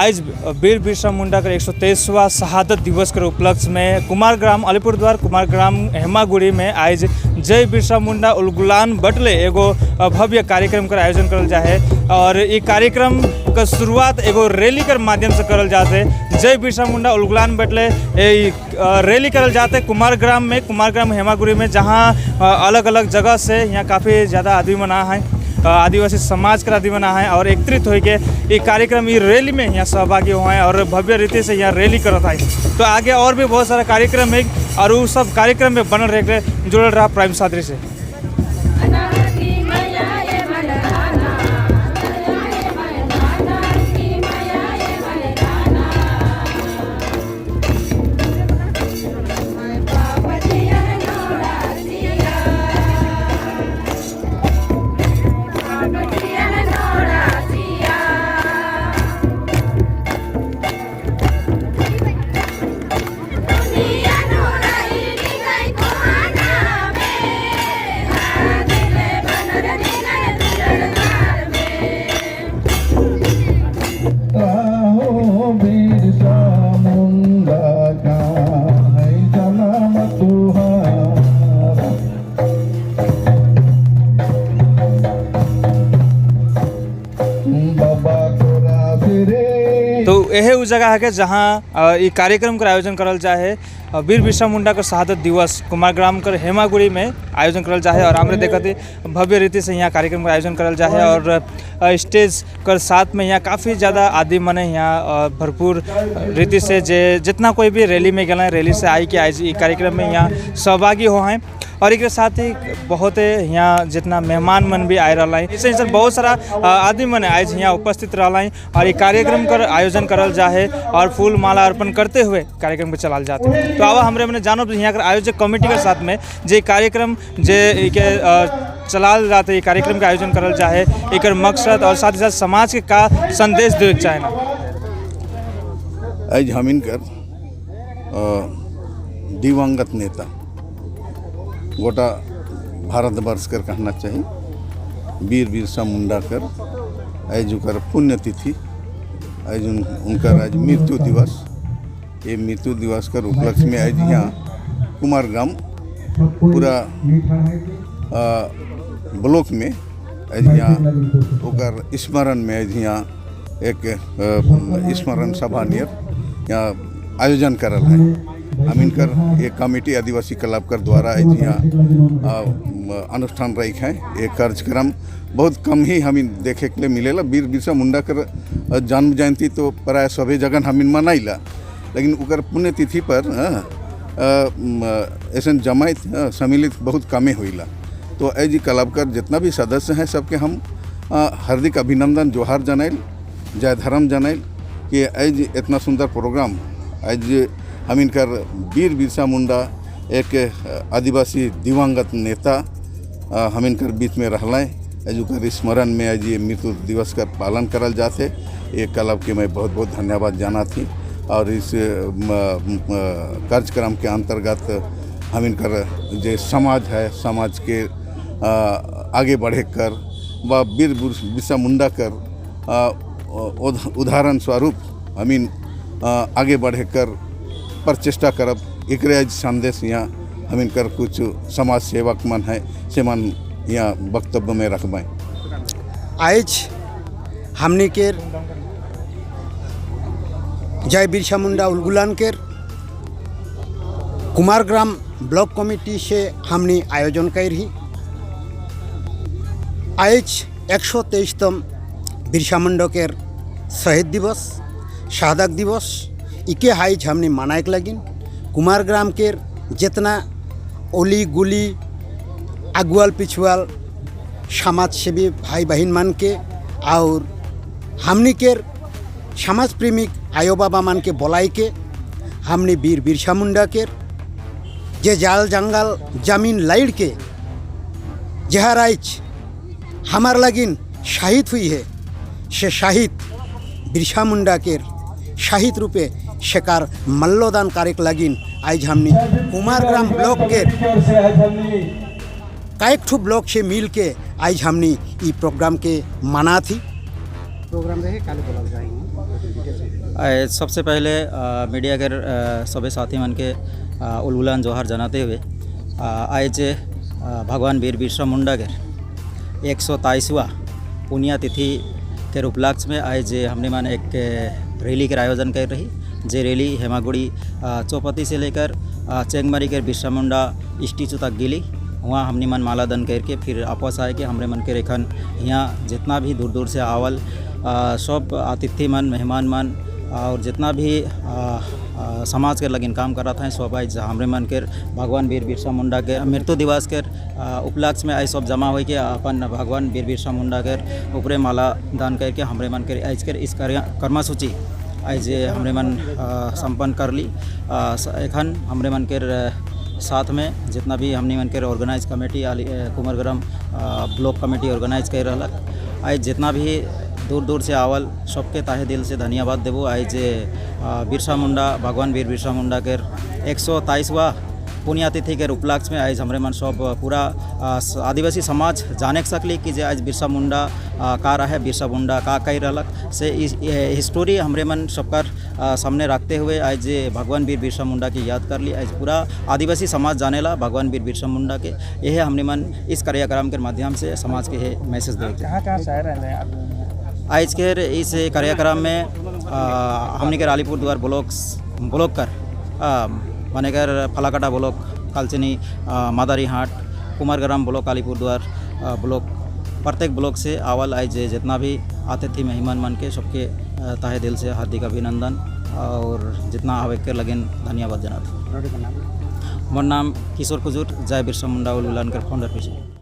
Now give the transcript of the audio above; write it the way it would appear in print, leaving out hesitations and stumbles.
आज वीर बिरसा मुंडा के 123वां शहादत दिवस के उपलक्ष्य में कुमारग्राम अलीपुरद्वार कुमारग्राम हेमागुड़ी में आज जय बिरसा मुंडा उलगुलान बटले एगो भव्य कार्यक्रम का आयोजन करल जाए और ये कार्यक्रम का शुरुआत एगो रैली के माध्यम से करल जाते। जय बिरसा मुंडा उलगुलान बटले रैली करल जाते कुमारग्राम में, कुमारग्राम हेमागुड़ी में, जहाँ अलग अलग जगह से यहाँ काफ़ी ज़्यादा आदमी मना है, आदिवासी समाज के आदमी मना है और एकत्रित होके ये कार्यक्रम, ये रैली में यहाँ सहभागी हुए हैं और भव्य रीति से यहाँ रैली करत है। तो आगे और भी बहुत सारा कार्यक्रम है और वो सब कार्यक्रम में बनल रह के जुड़ल रहा प्राइम सादरी से। आहो बिरसा मुंडा का है जन्म तुहारा। बाबा तोरा फिरे। तो यह उ जगह है कि जहाँ ये कार्यक्रम का आयोजन करल जाए है। वीर बिरसा मुंडा का शहादत दिवस कुमारग्राम कर हेमागुड़ी में आयोजन करल जाए और हमरे देखते भव्य रीति से यहाँ कार्यक्रम का आयोजन करल जाए और स्टेज कर साथ में यहाँ काफ़ी ज़्यादा आदमी मने यहाँ भरपूर रीति से जे जितना कोई भी रैली में गए, रैली से आई के आज ई कार्यक्रम में यहाँ सहभागी हो हैं। और एक साथ ही बहुत यहाँ जितना मेहमान मन भी आए रहा है, ऐसे ऐसे बहुत सारा आदमी मन आज यहाँ उपस्थित रहा है और ये कार्यक्रम कर आयोजन करल जाए और फूल माला अर्पण करते हुए कार्यक्रम को चलाल जाते हैं। तो आवा हमरे मने जानो यहाँ के आयोजक कमेटी के साथ में जे कार्यक्रम जे के चलाल जाते, ये कार्यक्रम के आयोजन करल जाए, एक मकसद और साथ ही साथ समाज के का संदेश देवे के चाहे ना। आज हम इनकर दिवंगत नेता, गोटा भारतवर्ष कर कहना चाहिए, वीर बिरसा मुंडा कर आज उनकर पुण्यतिथि, आज उनकर आज मृत्यु दिवस। ये मृत्यु दिवस कर उपलक्ष्य में आज यहाँ कुमारग्राम पूरा ब्लॉक में आज यहाँ ओकर स्मरण में आज यहाँ एक स्मरण सभा नियर यहाँ आयोजन करल है। हम इनकर एक कमेटी आदिवासी क्लब कर द्वारा आज यहाँ अनुष्ठान रही है। ये कार्यक्रम बहुत कम ही हम देखे के लिए मिलेला। वीर बिरसा मुंडा कर जन्म जयंती तो प्राय सभी जगह हम मनाइला, लेकिन उकर पुण्यतिथि पर ऐसा जमायत सम्मिलित बहुत कमे होइला। तो एज क्लब कर जितना भी सदस्य हैं, सबके हम हार्दिक अभिनंदन, जोहार जनाइल, जय धर्म जनाइल कि एज इतना सुंदर प्रोग्राम आज हम इनकर वीर बिरसा मुंडा, एक आदिवासी दिवंगत नेता, हम इनकर बीच में रहलें, आज उकर स्मरण में आज ये मृत्यु दिवस का पालन करल जाते। ये क्लब के मैं बहुत बहुत धन्यवाद जाना थी और इस कार्यक्रम के अंतर्गत हम इनकर जो समाज है, समाज के आगे बढ़े कर व वीर बिरसा मुंडा कर उदाहरण स्वरूप हम इन आगे बढ़े कर पर चेष्टा करब, एकरे आज संदेश यहाँ हम इनकर कुछ समाज सेवक मन है से मन यहाँ वक्तव्य में रखबें। आइज हमनी के जय बिरसा मुंडा उलगुलान के कुमारग्राम ब्लॉक कमिटी से हमनी आयोजन कर रही। आइज 123तम बिरसा मुंडा के शहीद दिवस, शहादत दिवस इके हाइज हमनी मनाए लगिन। कुमारग्राम के जितना ओली गुली अगुआल पिछुआल समाज सेवी भाई बहन मन के और हमनी के समाज प्रेमिक आयो बाबा मन के बोलाई के हमनी वीर बिरसा मुंडा के जे जाल जंगल जमीन लड़ के जहराइच हमार लगिन शहीद हुई है, से शहीद बिरसा मुंडा के शहीद रूपे शेकार मल्लोदान कारेक लगिन आज हमनी कुमारग्राम ब्लॉक के कईक ठो ब्लॉक से मिल के आज हमनी ई प्रोग्राम के मना थी। प्रोग्राम रहे काले बोला जाएंगे। सबसे पहले मीडिया के सभी साथी मन के उलगुलान जोहार जनाते हुए आज भगवान वीर बिरसा मुंडा के 123वां पुण्यतिथि के उपलक्ष्य में आज हमने मन एक रैली के आयोजन कर रही, जे रैली हेमागुड़ी चौपती से लेकर चेंगमारी के बिरसा मुंडा स्टीचू तक गिली। वहाँ हमने मन माला दान करके फिर आपस आए के हमरे मन के रेखन यहाँ जितना भी दूर दूर से आवल सब अतिथि मन, मेहमान मन और जितना भी समाज के लगिन काम करत हैं, सब आज हमरे मन के भगवान वीर बिरसा मुंडा के मृत्यु दिवस के उपलक्ष्य में आज सब जमा हो के अपन भगवान वीर बिरसा मुंडा के ऊपरे माला दान करके हमरे मन के आज के इस कार्य कर्मसूची आज हमरे मन संपन्न कर ली। एखन हमरे मन के साथ में जितना भी हमनी मन के ऑर्गेनाइज कमेटी आली कुमारग्राम ब्लॉक कमेटी ऑर्गेनाइज कर रहलक, आज जितना भी दूर दूर से आवल सबके ताहे दिल से धन्यवाद देबो। आज बिरसा मुंडा, भगवान वीर बिरसा मुंडा के 123वां पुण्यतिथि के उपलक्ष्य में आज हमरे मन सब पूरा आदिवासी समाज जाने सकली कि जे आज बिरसा मुंडा का रहे, बिरसा मुंडा का कह रहलक से इस हिस्टोरी हमरे मन सबकर सामने रखते हुए आज जे भगवान वीर बिरसा मुंडा की याद कर ली। आज पूरा आदिवासी समाज जानेला भगवान वीर बिरसा मुंडा के। यह हमने मन इस कार्यक्रम के माध्यम से समाज के ये मैसेज दे। कहाँ कहाँ से आए रहे हैं आप? आज के इस कार्यक्रम में हमने के अलीपुर द्वार ब्लॉक ब्लॉक कर माने कर फालाकाटा ब्लॉक, कालचिनी, मादारीहाट, कुमारग्राम ब्लॉक, अलीपुरद्वार ब्लॉक, प्रत्येक ब्लॉक से आवल आज जितना भी अतिथि मेहमान मन के सबके ताहे दिल से हार्दिक अभिनंदन और जितना आवे के लगिन धन्यवाद जनात। मोर नाम किशोर कुजूर, जय बिरसा मुंडा उलगुलान कर फाउंडर प्रेसिडेंट।